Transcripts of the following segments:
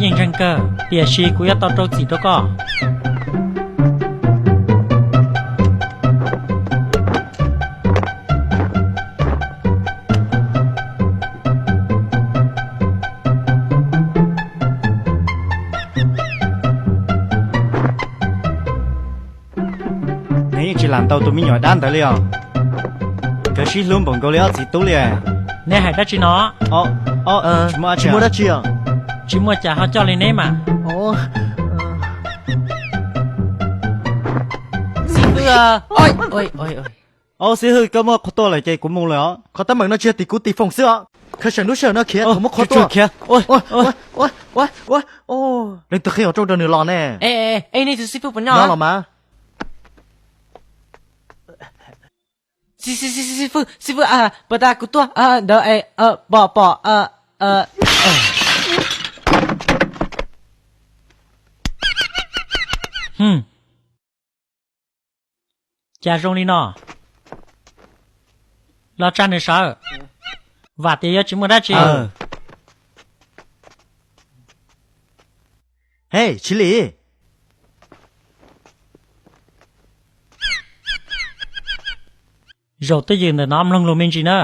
Yeej ntseeg kawg, tiam sis kuv yuav tau rau txim rau koj. Nws yeej tsis lam ntaus tus me nyuam dab ntawd li os. Nkawd sib hlub npaum nkaus li ob txiv tub li. Neb hais dab tsi no? Tsis muaj dab tsi. Tsis muaj cas ho coj li neb mas. Xib hwb, koj muab qhov tuaj lawm ces kuv mus lawm os. Qhov teeb meem no tsis yog tim kuv tim foom xwb os. Khav seem lub sij hawm no khiav thaum muab qhov tuaj. Leej twg qhia kom rooj rau nws los ne? Nej tus xib fwb puas nyob los mas? Xib fwb, xib fwb, puas tas kuv tuaj ntawd pom pom. Cas zoo li no? Los tsa nws sawv. Vam tias yuav tsis muaj dab tsi. He, Tsis Lis, zaum twj ywm ntawm no mloog lus me ntsis na.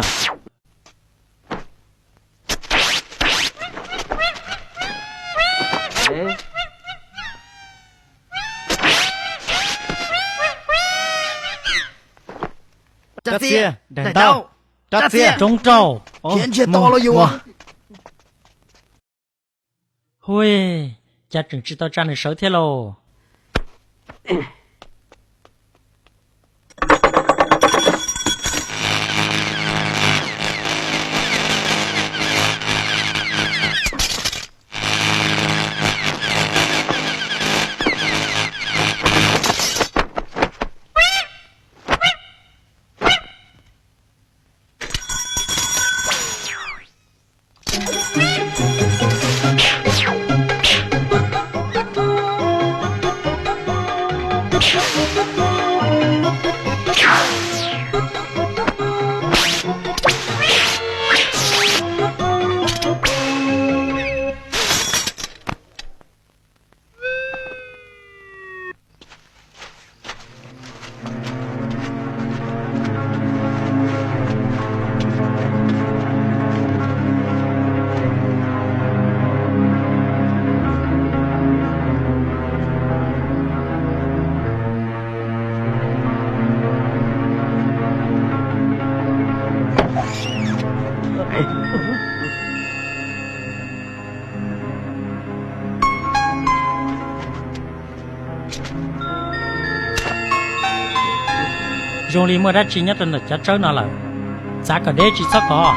Rab txiaj, daim ntaub, rab txiaj, tsoob rau, khiav ntsiag to los yuav. Hu, cas tseem tsis tau tsa nws sawv thiab lauj. Zoo li muaj dab tsi nyob rau ntawm cov tsawb no lawm. Txav kom deb tsis txhob kov.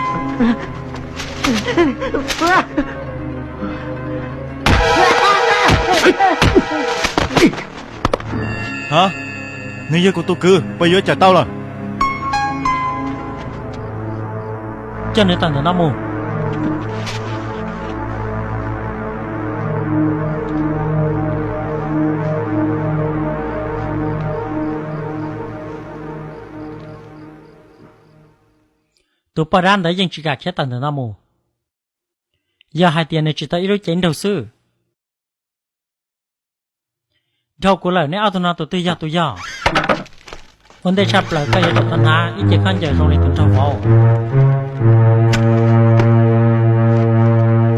Ha, nws yog kuv tus kwv, puas yuav cawm tau lawm? Coj nws tawm ntawm no mus. Tus poj dab ntawd yeej tsis kam khiav tawm ntawm no mus. Yog hais tias nws tsis tau ib lub cev nraug xwb. Dhau kuv lawm, neb ob tug no tus twg yog tus yog? Ua ntej tshaj plaws koj yuav tsum tau hnav ib ce khaub ncaws zoo li tus nraug vauv,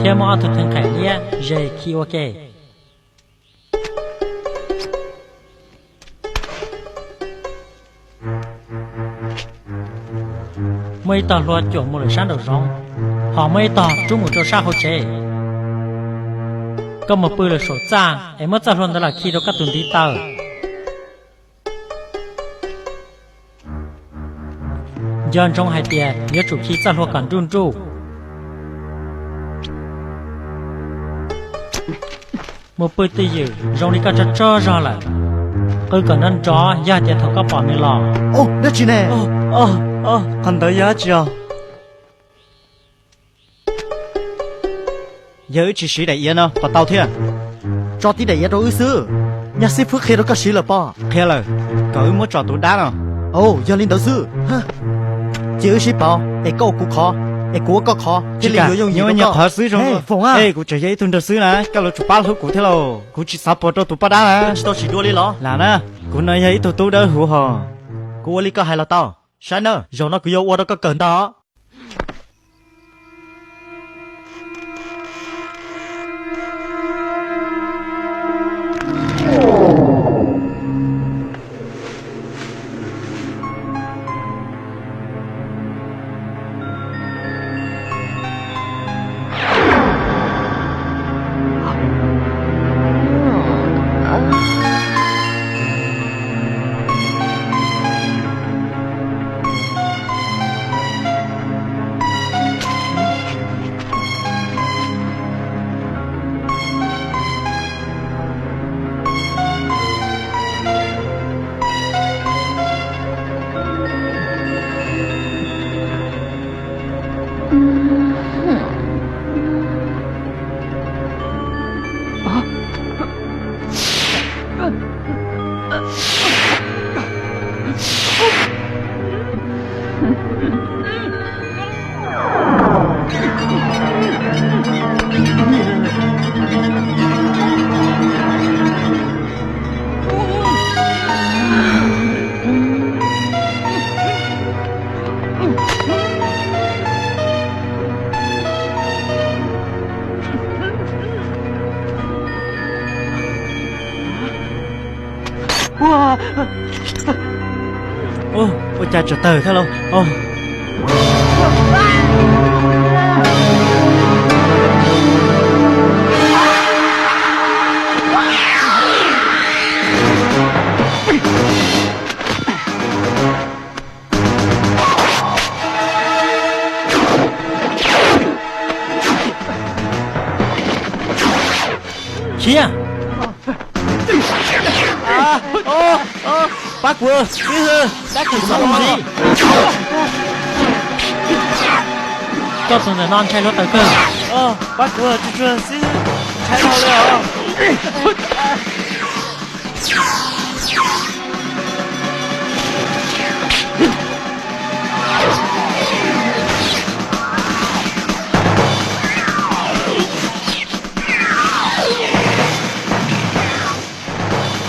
thiab muab ob tug theej qhaim liab ze khi ua ke. Muaj ib tog hlua cuam mus lawm sab nraum zoov, ho muaj ib tog rub mus rau sab hauv tsev. Koj mus pw lawm saum txaj es muab txoj hlua ntawd los khi rau koj tus ntiv taw. Nco ntsoov hais tias yuav tsum khi txoj hlua kom nruj nruj. Mus pw twj ywm zoo li koj tsaug tsaug zog lawm. Qw kom nrov nrov yog tias thaum koj pom nws los. Dab tsi ne? Qhov ntawd yog dab tsi os? Yog wb tsis siv daim iav no puas tau thiab? Tso tib daim iav rau wb xwb. Nyaj xib fwb qhia rau koj siv lawm pob? Qhia lawm, kom wb muab tso tus dab no. Au, yog li ntawd xwb. Cia wb sib pauv es koj ua kuv qhov. Es kuv ua koj qhov thiaj li yuav yooj yim rau koj. Qhov xwb zoo. Foom a, kuv tseem yog ib tug nraug xwb na, koj yuav tsum pab hlub kuv thiab lauj. Kuv tsis xav pom rau tus poj dab na. Tsis tau sim dua li los? Lam na, kuv no yog ib tug tub dawb huv hos. Kuv ua li koj hais los tau. Saib na, zaum no kuv yuav ua rau koj kawm ntag. Ua cas tsov tawg thiab lauj? Khiav! Pab kuv, Xib Hwb, tab kuv txhob ua ntxiv. Koj tus ntawm no ntshai hluav taws kawg. Pab kuv, tsuag tsuag xwb, ntshai dhau li os.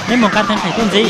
Neb mus nqa tag qhais tuaj ntxiv.